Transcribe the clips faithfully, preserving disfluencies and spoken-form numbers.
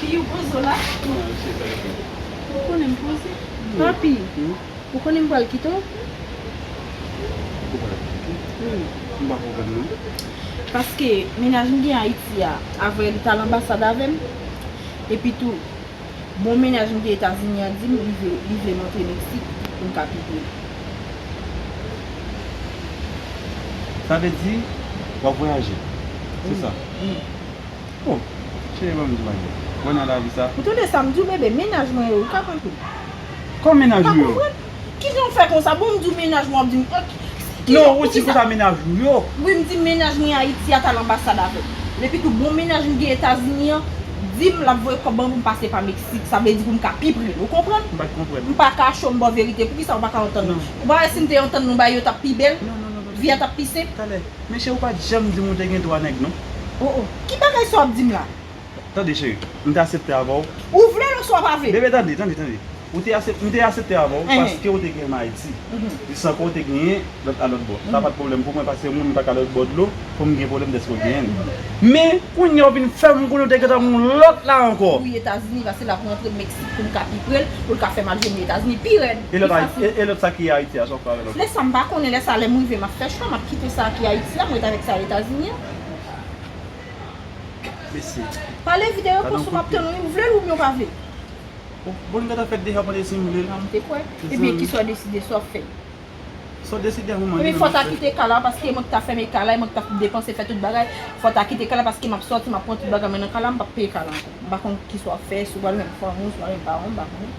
Ou poze w la? Ou konnen m poze. Papi, ou konnen m pral kite w? Ou pral kite? Wi. M pa konprann non. Paske mennaj m gen Ayiti a, avè li t al anbasad avè m. Epi tou, bon mennaj m gen Etazini an di m li vle, li vle m antre Meksik pou m ka pipe l. Sa vle di, w ap vwayaje. Se sa? Wi. Oh, cheri, ban m di w bagay. Bon, nan lavi sa. Ou tande sa m di w, bebe, mennaj mwen yo, ou ka konprann? Kòman mennaj ou yo? Ou pa konprann? Kijan w fè konsa? Bon, m di w mennaj mwen, w ap di m, ok. Non, ou di konsa mennaj ou yo. Wi, m di mennaj mwen Ayiti a t al anbasad avè m. Epi tou, bon mennaj m gen Etazini an, di m l ap voye kòb ban m pou m pase pa Meksik. Sa vle di pou m ka pi pre l, ou konprann? M pa t konprann. M pa ka cho m ba w verite. Poukisa w pa ka antann nou? Ou pa wè si n te antann nou, bagay yo t ap pi bèl? Non, non, non, non. Vi a t ap pi senp? Talè. Men cheri, ou pa t janm di m ou te gen twa nèg, non. Oh, oh. Ki bagay sa w ap di m la? Tande, cheri, m te aksepte avè w. Ou vle l oswa w pa vle l? Bebe, tande, tande, tande. Ou te aksep-, m te aksepte avè w paske ou te gen m Ayiti. Jis ankò ou te genyen lòt la lòt bò. Sa pa t pwoblèm pou mwen paske moun pa ka lòt bò dlo pou m gen pwoblèm dèske w genyen l. Men, kounye a w vin fè m konnen ou te gentan gen yon lòt la ankò. Wi, Etazini, paske l ap rantre Meksik pou m ka pi pre l, pou l ka fè m al jwenn li Etazini pi rèd, pi fasil. E lòt sa ki Ayiti a, sa w fè avè l ankò? Lè sa m pa konnen, lè sa lè m rive m ap fè chwa, m ap kite sa ki Ayiti a, m ret avèk sa Etazini an. Mesye. Pale videyo pou sou m ap tann ou, ou vle l oubyen ou pa vle l? Bon, bon, nou gentan fèt deja, mande si m vle l. Te kwè? Ebyen, kisa w deside, sa w ap fè? Sa w deside a, mwen, mande. Ebyen, fò w ta kite kay la, paske mwen ki ta fèmen kay la, e mwen ki ta depanse, fè tout bagay. Fò w ta kite kay la, paske m ap sòti, m ap pran tout bagay mwen nan kay la, m p ap peye kay la ankò. M pa konn kisa w ap fè, si w pral jwenn fanmi w, si w pral jwenn paran w, m pa konnen.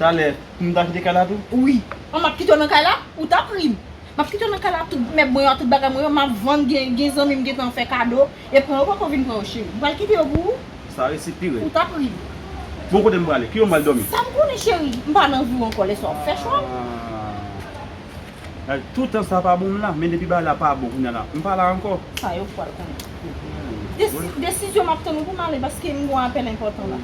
Talè, pou m ta kite kay la tou? Wi. An, m ap kite w nan kay la? Ou t ap ri m. M ap kite w nan kay la, tout mèb mwen yo, tout bagay mwen yo, m ap vann, gen, gen zanmi m gentan fè kado, e pran yo poko vin pran yo, cheri. M pral kite yo pou ou. Sa resi pi rèd. Ou t ap ri. Bon, kote m prale? Ki bò m pral dòmi? Sa m konnen, cheri. M pa nan vi w ankò, lè sa w ap fè chwa. Ah. Tout tan sa pa bon m la, men depi bagay la pa bon kounye a la, m pa la ankò. Sa yo pral konnen. Desi-, desizyon m ap tann ou pou m ale, paske m gen yon apèl enpòtan la.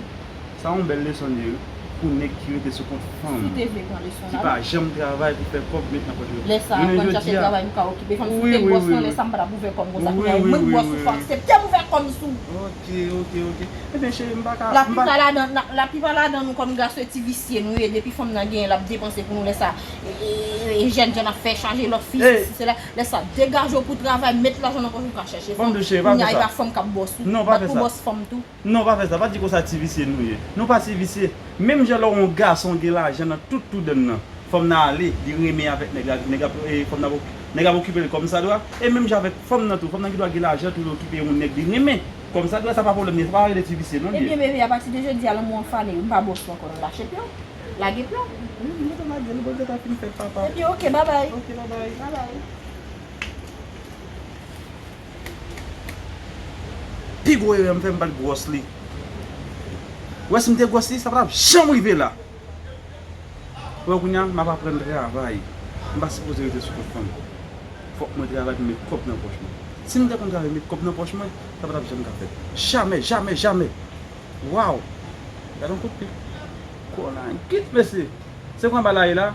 Sa yon bèl leson li ye wi, pou nèg ki rete sou kont fanm. Si w te vle pran leson la. Ki pa janm travay pou fè kòb met nan pòch yo. Lè sa a, aprann chache travay pou ka okipe fanm. Si w te bòs mwen, lè sa a m pa t ap ouvè kò m konsa. Kounye a, mwen k bòs ou, fò w aksepte m ouvè kò m sou ou. Ok, ok, ok. Ebyen, cheri, m pa ka. Laplipa ladan, la, laplipa ladan nou kòm gason, e ti visye nou ye. Depi fanm nan genyen, l ap depanse pou nou. Lè sa a, e, e, e, jèn jan ap fè chaje lòt fi, sesi, sela. Lè sa a, degaje w pou travay, met lajan nan pòch ou ka chèche fanm. Kounye a, e pa fanm k ap bòs ou. Bat pou bòs fanm tou. Non, pa fè sa. Pa di konsa ti visye nou ye. Nou pa ti visye. Menm jan lè yon gason gen lajan nan tout toudenn nan, fanm nan ale, li renmen avèk nèg la, nèg ap, e, fanm nan ap, nèg ap okipe l kòmsadwa. E menm jan avèk fanm nan tou, fanm nan gen dwa gen lajan tou, li okipe yon nèg li renmen kòmsadwa, sa pa pwoblèm li ye, sa pa rele ti visye non li ye. Ebyen, bebe, apati de jodi a, lanmou an fane wi, m pa bòs ou ankò non, lache pye w. Lage pye w. Wi, m gentan lage l, bon, gentan fin fèt, papa. Ebyen, ok, babay. Ok, babay. Babay. Pi gwo erè m fè, m pa t gwòs li. Ou wè, si m te gwòs li, sa pa t ap janm rive la. Ou wè, kounye a, m ap aprann travay. M pa sipoze rete sou kont fanm. Fòk mwen travay pou m met kòb nan pòch mwen. Si m te konn travay met kòb nan pòch mwen, sa pa t ap janm ka fèt. Jamè, jamè, jamè. Waw! Gade yon kout pye. Kolangit, mesye. Se pran bal la ye la?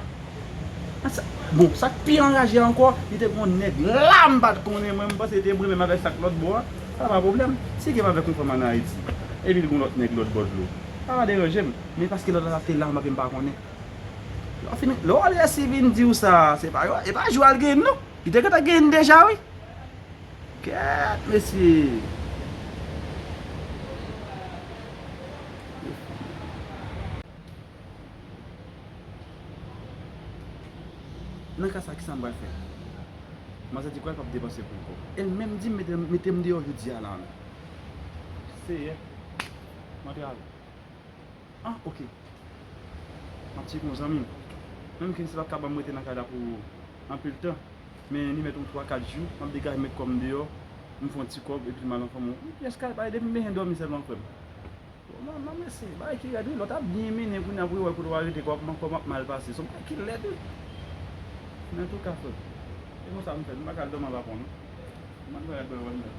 A sa, bon, sa k pi anraje ankò, li te gen yon nèg la m pa t konnen, mwen, m panse li te renmen m avèk sa k lòt bò a. Sa pa pwoblèm. Si gen m avèk yon fanm ann Ayiti, epi l gen yon lòt nèg lòt bò dlo, sa pa deranje m. Men paske lòt la te la, m pa konnen. Lè w fin, lè w wè si vin di w sa, se pa, e pa jou al genyen non. Li te gentan genyen deja, wi. Kèt, mesye. Nan ka sa, kisa m pral fè? Manzè di kwè l p ap depanse pou l kòb. E l menm di m mete, mete m deyò jodi a la menm. Seyè, m antre avè w. Ah, ok. M ap tcheke yon zanmi m. Menm ke se pa t ka ban m rete nan kay la pou anpil tan, men li mèt yon twa kat jou, m ap degaje m met kò m deyò, m fè yon ti kòb, epi m al anfòm yon pyès kay, paske depi m bezwen dòmi sèlman, frè m. Bon, m, m ap eseye. Bagay ki rèd, wi, lè w t ap byen mennen, kounye a pou yo wè kote w al rete, kòman, kòman w ap mal pase. Se yon bagay ki lèd, wi. Men antouka, frè m, se konsa m fè, m pa ka al dòmi anba pon, non. M ap travay bò yo wè m la.